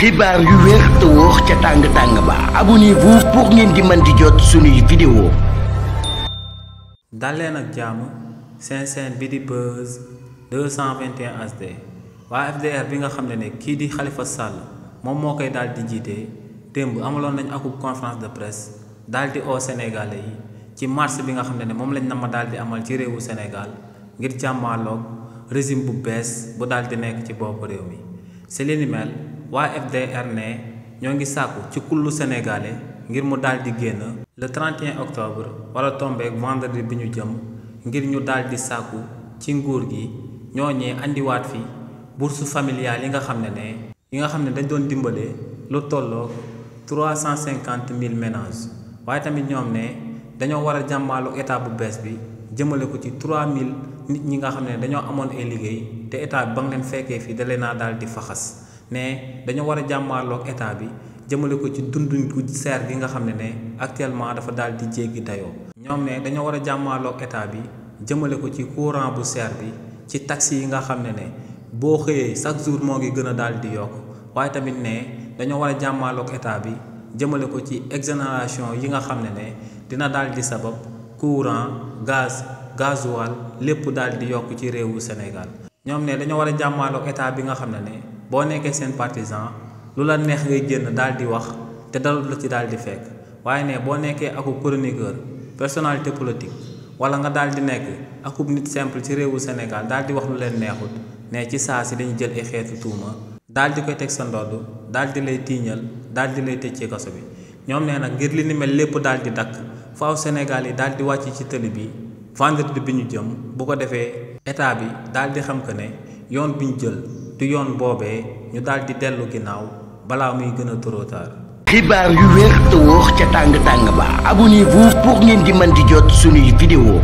xibaar yu wér te wóor ca tàng ba abonnez-vous pour ngeen di mën di jot suñuy vidéo. dal leen ak jàmm seen chaîne bi di Buzz 221 HD waa FDR bi nga xam ne kii di Khalifa Sall moom moo koy daal di jiite démb amaloon nañ akub conférence de presse daal di oo Sénégalais yi ci marche bi nga xam ne moom lañ nama daal di amal ci réewu Sénégal ngir jàmmaaloog régime bu bees bu daal di nekk ci bopp réew mi si li ni mel waa FDR ne ñoo ngi sàkku ci kullu sénégalais ngir mu daal di génn le 31 octobre wala tombeek vendredi bi ñu jëm ngir ñu daal di sàkku ci nguur gi ñooñee andiwaat fi bourse familiale yi nga xam ne dañ doon dimbale lu tolloo 350 000 ménages waaye tamit ñoom ne dañoo war a jàmmaalu état bu bees bi jëmale ko ci 3000 nit ñi nga xam ne dañoo amoon ay liggéey te état bi ba nga leen fekkee fii da leen a daal di faxas ne dañoo war a jàmmaaloog état bi jëmale ko ci dunduñ gu seer gi nga xam ne actuellement dafa daal di jéggi dayoo. ñoom ne dañoo war a jàmmaaloog état bi jëmale ko ci courant bu seer bi ci taxi yi nga xam ne boo xëyee chaque jour moo ngi gën a daal di yokk waaye tamit ne dañoo war a jàmmaaloog état bi jëmale ko ci exonération yi nga xam ne dina daal di sabab courant gasoil lépp daal di yokk ci réewu Sénégal. ñoom ne dañoo war a jàmmaaloog état bi nga xam ne boo nekkee seen partisan lu la neex ngay génn daal di wax te dalul la ci daal di fekk waaye ne boo nekkee akub chroniqueur personnalité politique wala nga daal di nekk akub nit simple ci réewu Sénégal daal di wax lu leen neexut ne ci saa si dañu jël ay xeetu tuuma daal di koy teg sa ndodd daal di lay tiiñal daal di lay tëj ci kaso bi. ñoom nee nag ngir li ni mel lépp daal di dakk faaw Sénégal yi daal di wàcc ci tëli bi vendredi bi ñu jëm bu ko defee état bi daal di xam que ne yoon bi ñu jël du yoon boobee ñu daal di dellu ginnaaw balaa muy gën a trop tard. xibaar yu wér te wóor ca tàng ba abonnez-vous pour ngeen di mën di jot suñuy vidéo.